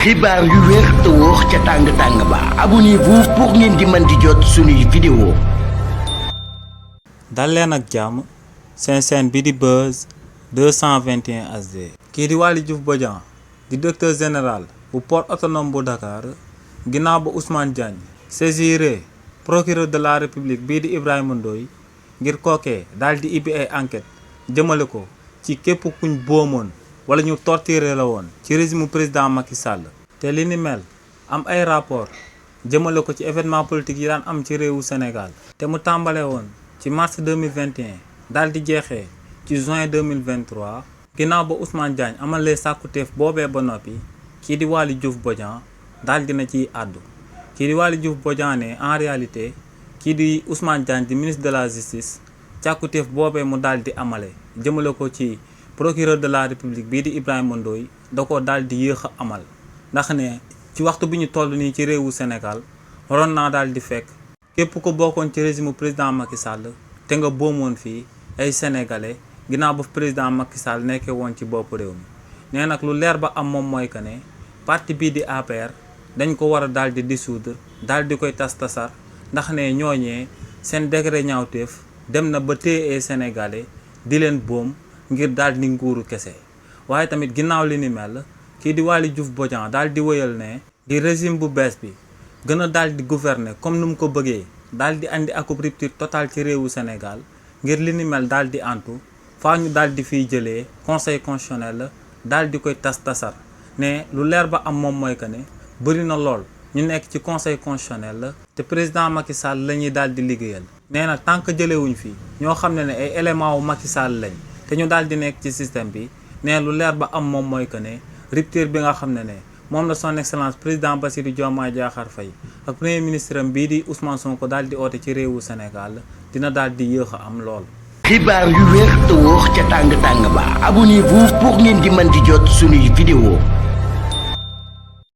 xibaar yu wér te wóor ca tàng-tàng ba abonnez-vous pour ngeen di mën di jot suñuy vidéo. dal leen ak jàmm seen chaîne bi di Buzz 221 HD. kii di Waly Diouf Bodian di directeur général bu port autonome bu Dakar ginnaaw ba Ousmane Diagne saisiré procureur de la République bii di Ibrahima Ndoye ngir kookee daal di ibbi ay enquête jëmale ko ci képp kuñ boomoon wala ñu torturé la woon ci régime président Macky Sall. te li ni mel am ay rapport jëmale ko ci événement politique yi daan am ci réewu Sénégal te mu tàmbale woon ci mars 2021 daal di jeexee ci juin 2023 ginnaaw ba Ousmane Diagne amalee sàkkuteef boobee ba noppi kii di Waly Diouf Bodian daal dina ciy àddu. kii di Waly Diouf Bodian ne en réalité kii di Ousmane Diagne di ministre de la justice càkkuteef boobee mu daal di amale jëmale ko ci procureur de la République bii di Ibrahima Ndoye da ko daal di yéex a amal ndax ne ci waxtu bi ñu toll nii ci réewu Sénégal waroon naa daal di fekk képp ko bokkoon ci régime président Macky Sall te nga boomoon fii ay sénégalais ginnaaw ba président Macky Sall nekkee woon ci bopp réew mi. nee nag lu leer ba am moom mooy que ne parti bii di APR dañ ko war a daal di dissoudre daal di koy tas-tasar ndax ne ñooñee seen degré ñaawteef dem na ba téye ay sénégalais di leen boom ngir daal di nguuru kese. waaye tamit ginnaaw li ni mel kii di Waly Diouf Bodian daal di wëyal ne di régime bu bees bi gën a daal di gouverner comme nu mu ko bëggee daal di andi ak rupture totale ci réewu Sénégal ngir li ni mel daal di antu faa ñu daal di fiy jëlee conseil constitutionnel daal di koy tas-tasar. ne lu leer ba am moom mooy que ne bëri na lool ñu nekk ci conseil constitutionnel te président Macky Sall la ñuy daal di liggéeyal. nee na tant que jëlewuñ fi ñoo xam ne ay éléments wu Macky Sall lañ te ñu daal di nekk ci système bi ne lu leer ba am moom mooy que ne rupture bi nga xam ne moom la son excellence président Bassirou Diomaye Diakhar Faye ak premier ministre am bii di Ousmane Sonko daal di oote ci réewu Sénégal dina daal di yéex a am lool. xibaar yu wér te wóor ca tàng-tàng ba abonnez-vous pour ngeen di mën di jot suñuy vidéo.